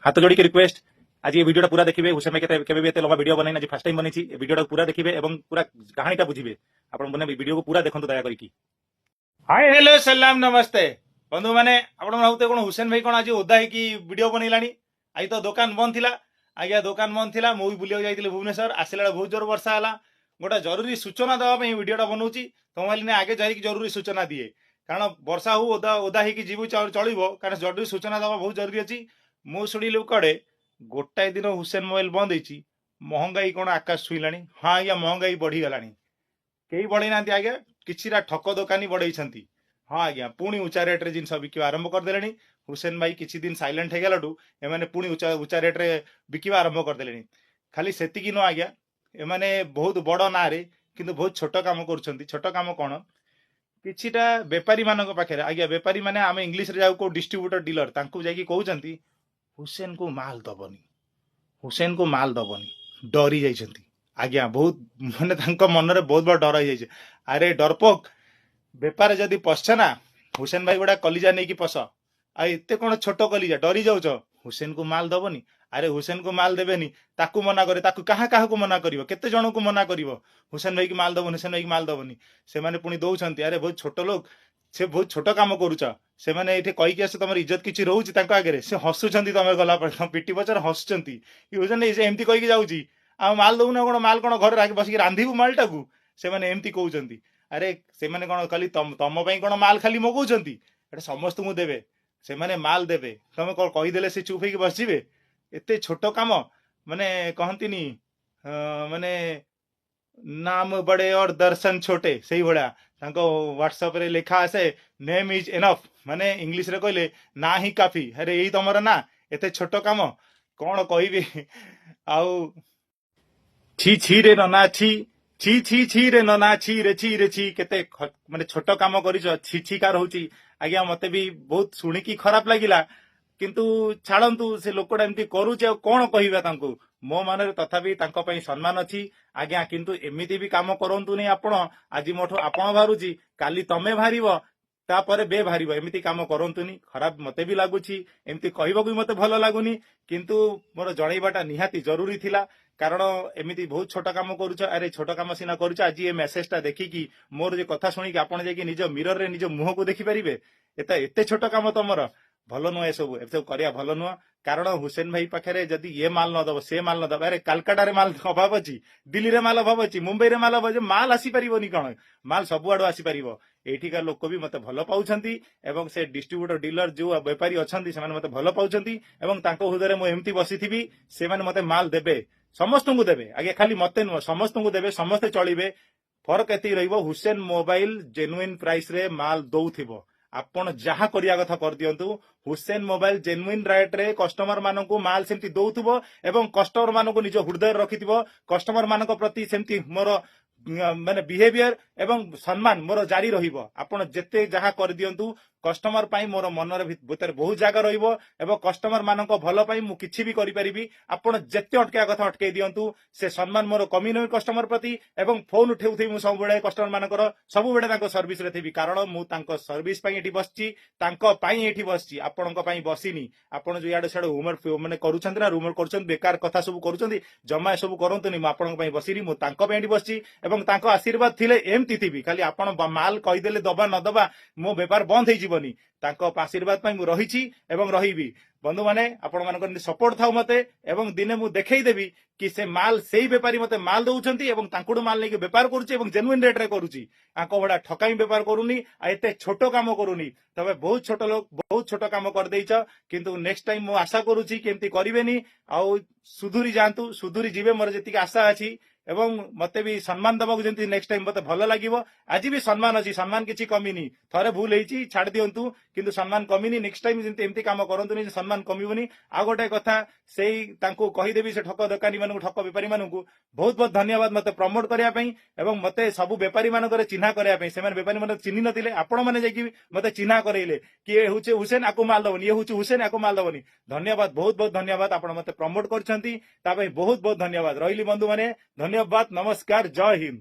ହାତ ଯୋଡ଼ିକି ରିକ୍ୱେଷ୍ଟ, ଆଜି ଏ ଭିଡ଼ିଓଟା ପୁରା ଦେଖିବେ। ହୁସେନ ଭାଇ କେତେ କେବେ ବି ଏତେ ଲମ୍ବା ଭିଡ଼ିଓ ବନେଇନି, ଆଜି ଫାର୍ଷ୍ଟ ଟାଇମ୍ ବନେଇଛି। ଏ ଭିଡ଼ିଓଟା ପୁରା ଦେଖିବେ ଏବଂ ପୁରା କାହାଣୀଟା ବୁଝିବେ। ଆପଣ ମାନେ ଭିଡ଼ିଓକୁ ପୁରା ଦେଖନ୍ତୁ ଦୟା କରିକି। ହାଇ, ହ୍ୟାଲୋ, ସଲାମ, ନମସ୍ତେ ବନ୍ଧୁମାନେ। ଆପଣ ଭାବୁଥିବେ କଣ ହୁସେନ ଭାଇ କଣ ଆଜି ଓଦା ହେଇକି ଭିଡ଼ିଓ ବନେଇଲାଣି? ଆଜି ତ ଦୋକାନ ବନ୍ଦ ଥିଲା ଆଜ୍ଞା, ଦୋକାନ ବନ୍ଦ ଥିଲା। ମୁଁ ବି ବୁଲିବାକୁ ଯାଇଥିଲି ଭୁବନେଶ୍ୱର, ଆସିଲା ବେଳେ ବହୁତ ଜୋର ବର୍ଷା ହେଲା। ଗୋଟେ ଜରୁରୀ ସୂଚନା ଦେବା ପାଇଁ ଭିଡ଼ିଓଟା ବନଉଛି। ତ ମୁଁ ଭାବିଲି ନା ଆଗେ ଯାଇକି ଜରୁରୀ ସୂଚନା ଦିଏ, କାରଣ ବର୍ଷା ହଉ, ଓଦା ଓଦା ହେଇକି ଯିବୁ ଚଳିବ, କାରଣ ଜରୁରୀ ସୂଚନା ଦେବା ବହୁତ ଜରୁରୀ ଅଛି। ମୁଁ ଶୁଣିଲି କୁଆଡ଼େ ଗୋଟାଏ ଦିନ ହୁସେନ ମୋବାଇଲ ବନ୍ଦ ହେଇଛି, ମହଙ୍ଗାଇ କଣ ଆକାଶ ଛୁଇଁଲାଣି। ହଁ ଆଜ୍ଞା, ମହଙ୍ଗାଇ ବଢିଗଲାଣି। କେହି ବଢେଇ ନାହାନ୍ତି ଆଜ୍ଞା, କିଛିଟା ଠକ ଦୋକାନୀ ବଢେଇଛନ୍ତି। ହଁ ଆଜ୍ଞା, ପୁଣି ଉଚ୍ଚା ରେଟ୍ରେ ଜିନିଷ ବିକିବା ଆରମ୍ଭ କରିଦେଲେଣି। ହୁସେନ ଭାଇ କିଛି ଦିନ ସାଇଲେଣ୍ଟ ହେଇଗଲାଠୁ ଏମାନେ ପୁଣି ଉଚ୍ଚା ଉଚ୍ଚା ରେଟ୍ରେ ବିକିବା ଆରମ୍ଭ କରିଦେଲେଣି। ଖାଲି ସେତିକି ନୁହଁ ଆଜ୍ଞା, ଏମାନେ ବହୁତ ବଡ଼ ନାଁରେ କିନ୍ତୁ ବହୁତ ଛୋଟ କାମ କରୁଛନ୍ତି। ଛୋଟ କାମ କ'ଣ? କିଛିଟା ବେପାରୀ ମାନଙ୍କ ପାଖରେ ଆଜ୍ଞା, ବେପାରୀ ମାନେ ଆମେ ଇଂଲିଶରେ ଯାଉ କୋଉ ଡିଷ୍ଟ୍ରିବ୍ୟୁଟର, ଡିଲର, ତାଙ୍କୁ ଯାଇକି କହୁଛନ୍ତି ହୁସେନକୁ ମାଲ ଦବନି, ହୁସେନକୁ ମାଲ ଦବନି। ଡରି ଯାଇଛନ୍ତି ଆଜ୍ଞା ବହୁତ, ମାନେ ତାଙ୍କ ମନରେ ବହୁତ ବଡ଼ ଡର ହେଇଯାଇଛି। ଆରେ ଡରପୋକ, ବେପାର ଯଦି ପଶଛ ନା, ହୁସେନ ଭାଇ ଗୁଡା କଲିଜା ନେଇକି ପଶ। ଆଉ ଏତେ କଣ ଛୋଟ କଲିଜା, ଡରି ଯାଉଛ ହୁସେନକୁ ମାଲ ଦବନି? ଆରେ ହୁସେନକୁ ମାଲ ଦେବେନି, ତାକୁ ମନା କରେ, ତାକୁ କାହା କାହାକୁ ମନା କରିବ, କେତେ ଜଣଙ୍କୁ ମନା କରିବ? ହୁସେନ ଭାଇକି ମାଲ ଦବନି, ହୁସେନ ଭାଇକି ମାଲ ଦବନି। ସେମାନେ ପୁଣି ଦଉଛନ୍ତି। ଆରେ ବହୁତ ଛୋଟ ଲୋକ ସେ, ବହୁତ ଛୋଟ କାମ କରୁଛ। ସେମାନେ ଏଇଠି କହିକି ଆସ, ତମର ଇଜ୍ଜତ କିଛି ରହୁଛି ତାଙ୍କ ଆଗରେ? ସେ ହସୁଛନ୍ତି, ତମେ ଗଲା ପରେ ତମ ପିଠି ପଛରେ ହସୁଛନ୍ତି କି ହୁସେନ ସେ ଏମିତି କହିକି ଯାଉଛି, ଆଉ ମାଲ ଦଉନା କଣ? ମାଲ କଣ ଘରେ ବସିକି ରାନ୍ଧିବୁ ମାଲଟାକୁ? ସେମାନେ ଏମିତି କହୁଛନ୍ତି। ଆରେ ସେମାନେ କଣ ଖାଲି ତମ ପାଇଁ କଣ ମାଲ ଖାଲି ମଗଉଛନ୍ତି? ଏଟା ସମସ୍ତଙ୍କୁ ଦେବେ। ସେମାନେ ମାଲ ଦେବେ, ତମେ କଣ କହିଦେଲେ ସେ ଚୁପ୍ ହେଇକି ବସିଯିବେ? ଏତେ ଛୋଟ କାମ, ମାନେ କହନ୍ତିନି ମାନେ नाम बड़े और दर्शन छोटे, ସେଇଭଳିଆ ତାଙ୍କ ହ୍ୱାଟ୍ସଆପରେ ଲେଖା ଆସେ "ନେମ୍ is enough", ମାନେ ଇଂଲିଶରେ କହିଲେ ନା ହିଁ କାଫି। ଆରେ ଏଇ ତମର ନା ଏତେ ଛୋଟ କାମ, କଣ କହିବି ଆଉ। ଛି ଛି ରେ ନନା ଛି, ଛି ଛି ଛି ରେ ନନା ଛି ରେ ଛି ରେ ଛି। କେତେ ମାନେ ଛୋଟ କାମ କରିଛ, ଛି ଛି କା ରହୁଛି ଆଜ୍ଞା। ମତେ ବି ବହୁତ ଶୁଣିକି ଖରାପ ଲାଗିଲା, କିନ୍ତୁ ଛାଡ଼ନ୍ତୁ, ସେ ଲୋକଟା ଏମିତି କରୁଛି, ଆଉ କଣ କହିବା ତାଙ୍କୁ। ମୋ ମନରେ ତଥାପି ତାଙ୍କ ପାଇଁ ସମ୍ମାନ ଅଛି ଆଜ୍ଞା, କିନ୍ତୁ ଏମିତି ବି କାମ କରନ୍ତୁନି ଆପଣ। ଆଜି ମୋଠୁ ଆପଣ ବାହାରୁଛି, କାଲି ତମେ ବାହାରିବ, ତାପରେ ବେ ବାହାରିବ। ଏମିତି କାମ କରନ୍ତୁନି। ଖରାପ ମତେ ବି ଲାଗୁଛି, ଏମିତି କହିବାକୁ ବି ମତେ ଭଲ ଲାଗୁନି, କିନ୍ତୁ ମୋର ଜଣେଇବାଟା ନିହାତି ଜରୁରୀ ଥିଲା, କାରଣ ଏମିତି ବହୁତ ଛୋଟ କାମ କରୁଛ। ଆରେ ଛୋଟ କାମ ସିନା କରୁଛ, ଆଜି ଏ ମେସେଜଟା ଦେଖିକି, ମୋର ଯେ କଥା ଶୁଣିକି ଆପଣ ଯାଇକି ନିଜ ମିରରରେ ନିଜ ମୁହଁକୁ ଦେଖିପାରିବେ? ଏତେ ଏତେ ଛୋଟ କାମ ତମର ଭଲ ନୁହଁ। ଏସବୁ କରିବା ଭଲ ନୁହଁ, କାରଣ ହୁସେନ ଭାଇ ପାଖରେ ଯଦି ଇଏ ମାଲ ନ ଦବ, ସେ ମାଲ ନ ଦବ, ଆରେ କାଲକାଟାରେ ମାଲ ଅଭାବ ଅଛି, ଦିଲ୍ଲୀରେ ମାଲ ଅଭାବ ଅଛି, ମୁମ୍ବାଇରେ ମାଲ ଅଭାବ ଅଛି, ମାଲ ଆସିପାରିବନି କଣ? ମାଲ ସବୁଆଡୁ ଆସିପାରିବ। ଏଇଠିକା ଲୋକ ବି ମତେ ଭଲ ପାଉଛନ୍ତି ଏବଂ ସେ ଡିଷ୍ଟ୍ରିବ୍ୟୁଟର, ଡିଲର, ଯୋଉ ବେପାରୀ ଅଛନ୍ତି, ସେମାନେ ମତେ ଭଲ ପାଉଛନ୍ତି ଏବଂ ତାଙ୍କ ହୃଦୟରେ ମୁଁ ଏମିତି ବସିଥିବି। ସେମାନେ ମତେ ମାଲ ଦେବେ, ସମସ୍ତଙ୍କୁ ଦେବେ ଆଜ୍ଞା, ଖାଲି ମତେ ନୁହଁ, ସମସ୍ତଙ୍କୁ ଦେବେ, ସମସ୍ତେ ଚଳିବେ। ଫରକ ଏତିକି ରହିବ, ହୁସେନ ମୋବାଇଲ ଜେନୁଇନ ପ୍ରାଇସରେ ମାଲ ଦଉଥିବ। ଆପଣ ଯାହା କରିବା କଥା କରିଦିଅନ୍ତୁ, ହୁସେନ ମୋବାଇଲ ଜେନୁଇନ ରେଟରେ କଷ୍ଟମର ମାନଙ୍କୁ ମାଲ ସେମିତି ଦଉଥିବ ଏବଂ କଷ୍ଟମର ମାନଙ୍କୁ ନିଜ ହୃଦୟରେ ରଖିଥିବ। କଷ୍ଟମର ମାନଙ୍କ ପ୍ରତି ସେମିତି ମୋର ମାନେ ବିହେଭିୟର ଏବଂ ସମ୍ମାନ ମୋର ଜାରି ରହିବ। ଆପଣ ଯେତେ ଯାହା କରିଦିଅନ୍ତୁ, କଷ୍ଟମର ପାଇଁ ମୋର ମନରେ ଭିତରେ ବହୁତ ଜାଗା ରହିବ ଏବଂ କଷ୍ଟମର ମାନଙ୍କ ଭଲ ପାଇଁ ମୁଁ କିଛି ବି କରିପାରିବି। ଆପଣ ଯେତେ ଅଟକେଇବା କଥା ଅଟକେଇ ଦିଅନ୍ତୁ, ସେ ସମ୍ମାନ ମୋର କମି ନୁହେଁ କଷ୍ଟମର ପ୍ରତି ଏବଂ ଫୋନ ଉଠେଉଥିବି ମୁଁ ସବୁବେଳେ କଷ୍ଟମର ମାନଙ୍କର, ସବୁବେଳେ ତାଙ୍କ ସର୍ଭିସରେ ଥିବି, କାରଣ ମୁଁ ତାଙ୍କ ସର୍ଭିସ ପାଇଁ ଏଠି ବସିଛି, ତାଙ୍କ ପାଇଁ ଏଠି ବସିଛି, ଆପଣଙ୍କ ପାଇଁ ବସିନି। ଆପଣ ଯୋଉ ଇଆଡେ ସିଆଡେ ରୁମର ମାନେ କରୁଛନ୍ତି ନା, ରୁମର କରୁଛନ୍ତି, ବେକାର କଥା ସବୁ କରୁଛନ୍ତି, ଜମା ଏସବୁ କରନ୍ତୁନି। ମୁଁ ଆପଣଙ୍କ ପାଇଁ ବସିନି, ମୁଁ ତାଙ୍କ ପାଇଁ ଏଠି ବସିଛି ଏବଂ ତାଙ୍କ ଆଶୀର୍ବାଦ ଥିଲେ ଏମିତି ଥିବି। ଖାଲି ଆପଣ ମାଲ କହିଦେଲେ ଦବା ନ ଦବା ମୋ ବେପାର ବନ୍ଦ ହେଇଯିବନି। ତାଙ୍କ ଆଶୀର୍ବାଦ ପାଇଁ ମୁଁ ରହିଛି ଏବଂ ରହିବି। ବନ୍ଧୁମାନେ, ଆପଣମାନଙ୍କର ଏମିତି ସପୋର୍ଟ ଥାଉ ମତେ ଏବଂ ଦିନେ ମୁଁ ଦେଖେଇଦେବି କି ସେ ମାଲ, ସେଇ ବେପାରୀ ମତେ ମାଲ ଦଉଛନ୍ତି ଏବଂ ତାଙ୍କଠୁ ମାଲ ନେଇକି ବେପାର କରୁଛି ଏବଂ ଜେନୁଇନ ରେଟରେ କରୁଛି। ତାଙ୍କ ଭଳିଆ ଠକାମି ବେପାର କରୁନି ଆଉ ଏତେ ଛୋଟ କାମ କରୁନି। ତମେ ବହୁତ ଛୋଟ ଲୋକ, ବହୁତ ଛୋଟ କାମ କରିଦେଇଛ, କିନ୍ତୁ ନେକ୍ସଟ ଟାଇମ ମୁଁ ଆଶା କରୁଛି କେମିତି କରିବେନି ଆଉ ସୁଧୁରି ଯାଆନ୍ତୁ, ସୁଧୁରି ଯିବେ, ମୋର ଯେତିକି ଆଶା ଅଛି। ଏବଂ ମତେ ବି ସମ୍ମାନ ଦବାକୁ ଯେମିତି ନେକ୍ସଟ ଟାଇମ ମତେ ଭଲ ଲାଗିବ। ଆଜି ବି ସମ୍ମାନ ଅଛି, ସମ୍ମାନ କିଛି କମିନି। ଥରେ ଭୁଲ ହେଇଛି, ଛାଡି ଦିଅନ୍ତୁ, କିନ୍ତୁ ସମ୍ମାନ କମିନି। ନେକ୍ସଟ ଟାଇମ ଯେମିତି ଏମିତି କାମ କରନ୍ତୁନି, ସମ୍ମାନ କମିବନି। ଆଉ ଗୋଟେ କଥା ସେଇ ତାଙ୍କୁ କହିଦେବି, ସେ ଠକ ଦୋକାନୀ ମାନଙ୍କୁ, ଠକ ବେପାରୀ ମାନଙ୍କୁ, ବହୁତ ବହୁତ ଧନ୍ୟବାଦ ମତେ ପ୍ରମୋଟ କରିବା ପାଇଁ ଏବଂ ମତେ ସବୁ ବେପାରୀ ମାନଙ୍କର ଚିହ୍ନା କରିବା ପାଇଁ। ସେମାନେ ବେପାରୀ ମାନେ ଚିହ୍ନି ନଥିଲେ, ଆପଣ ମାନେ ଯାଇକି ମତେ ଚିହ୍ନା କରେଇଲେ କି ଏ ହଉଛି ହୁସେନ, ଆକୁ ମାଲ ଦବନି, ଇଏ ହଉଛି ହୁସେନ, ଆକୁ ମାଲ ଦବନି। ଧନ୍ୟବାଦ, ବହୁତ ବହୁତ ଧନ୍ୟବାଦ। ଆପଣ ମତେ ପ୍ରମୋଟ କରିଛନ୍ତି, ତା ପାଇଁ ବହୁତ ବହୁତ ଧନ୍ୟବାଦ। ରହିଲି ବନ୍ଧୁ ମାନେ, ଧନ୍ୟବାଦ, ନମସ୍କାର, ଜୟ ହିନ୍ଦ।